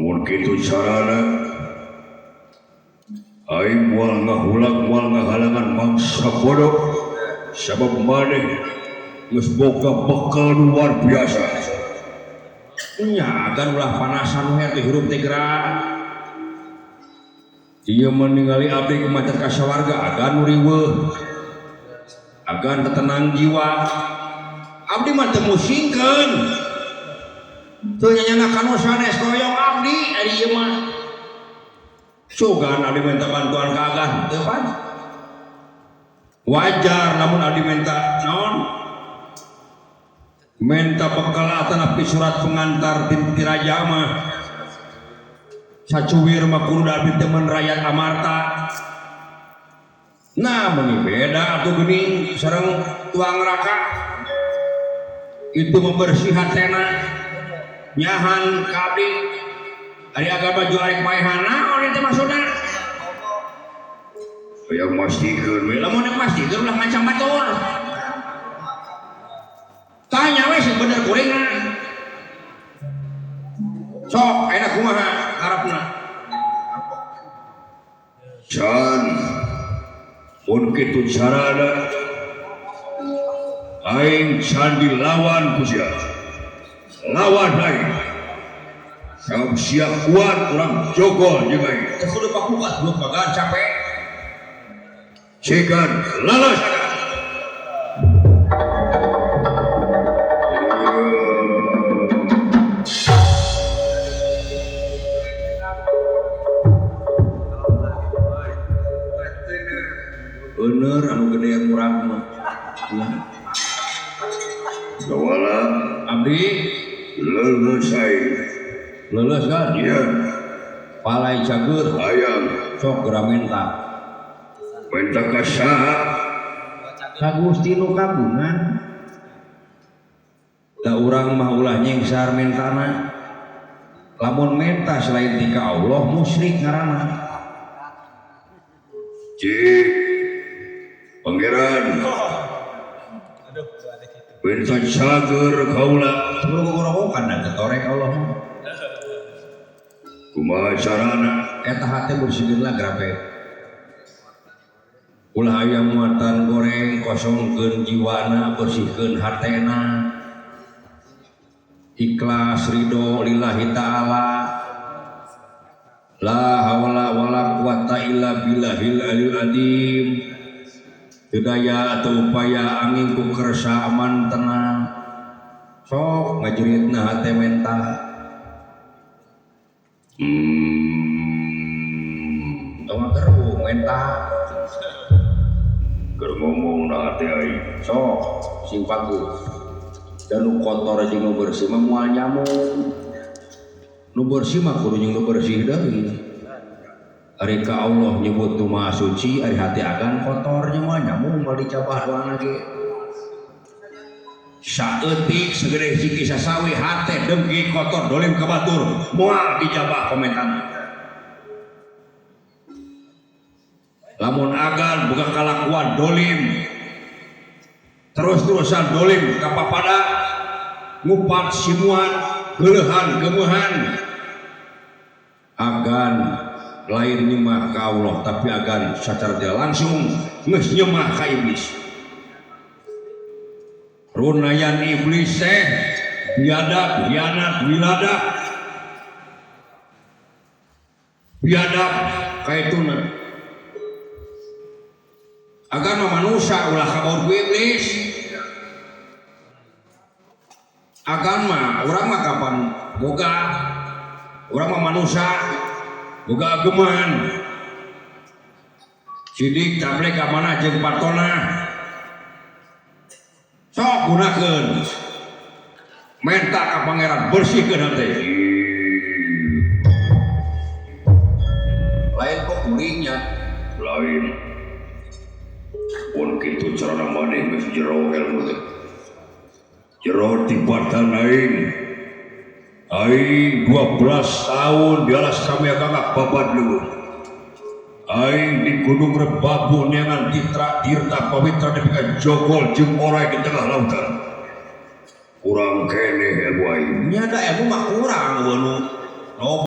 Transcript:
Mun kitu carana aing moal ngahulang moal ngahalangan mangsa bodoh sabab maneh geus boga bekal luar biasa. Nya agan ulah panasan we teh hirup teh gerak. Ieu meningali abdi kumaca ka sawarga agan nu riweuh. Agan tetenang jiwa. Abdi mah teu musingkeun. Teu nyanyana kanu sanes hoyong abdi ari ieu mah. Sugan abdi minta bantuan ka agan teu pan. Wajar lamun abdi minta naon? Minta bekal atanapi surat pengantar ti raja mah. Sacuwir mah kudu abdi teman rakyat Amarta. Nah meuni beda atuh geuning sareng tuang raka. Itu membersih hatena nyahan ka abdi. Ari agama jual arek maehan naon eta maksudna? Hayang mastikeun we. Lamun rek mastikeun ulah ngancam batur. Tanya we sing bener kuringna. Sok ayeuna kumaha harapna? Can mun kitu carana aing can dilawan ku sia. Lawan aing. Sabab sia kuat urang jogol jeung aing. Teu kudu pakuat belum bagan capek. Cekan lalas. Bener anu gede yang murah mah. Gawala abdi leuleus aing. Leuleus kan? Iya. Palai cager. Hayang. Sok geura minta. Minta ka saha? Ka Gusti nu kagungan. Da urang mah ulah nyengsar mentana. Lamun menta selain ti ka Allah musyrik ngaranna. Cik Pangeran. Minta cager kaula. Sebelum gogorowokan dan ketorek Allah mah. Kumaha carana? Eta hate bersihkeun lah grape. Ulah aya muatan goreng kosongkeun jiwana bersihkeun hatena. Ikhlas ridho lillahi ta'ala. La haula wala quwata illa billahil aliyil azim. Teu daya atau upaya angin ku kersa aman tenang. Sok ngajeritna hate menta. Tong geru menta. Keur ngomong na hate aing. Sok sing bagus. Dan nu kotor jeung nu bersih mah moal nyamuk. Nu bersih mah kudu jeung nu bersih deui. Ari ka Allah nyebut nu maha suci, ari hati agan kotor nya moal nyamuk moal dicabah doana ge. Saeutik segede siki sasawi hate dengki kotor dolim ka batur moal dijabah komentana. Lamun agan boga kalakuan dolim terus-terusan dolim ka papada ngupat simuan geuleuhan geumeuhan agan lain nyemah ka Allah tapi agan secara tidak langsung geus nyemah ka iblis. Runayan iblis teh biadab hianat wiladah biadab kaituna. Agan mah manusia ulah kabaur ku iblis. Agan mah urang mah kapan boga urang mah manusia boga ageman sidik tablek amanah jeung patona sok gunakeun menta ka pangeran bersihkeun hate. Lain kok kuringnya lain pun kitu carana maneh geus jero ilmu teh jero tibatan aing. Aing 12 tahun di alas kami agak babat leuweung. Aing di Gunung Rebabu neangan Titra Tirta Pawitra nepi ka jogol jeung orai di tengah lautan. Kurang keneh ilmu aing. Nya da ilmu mah kurang eueuh nu.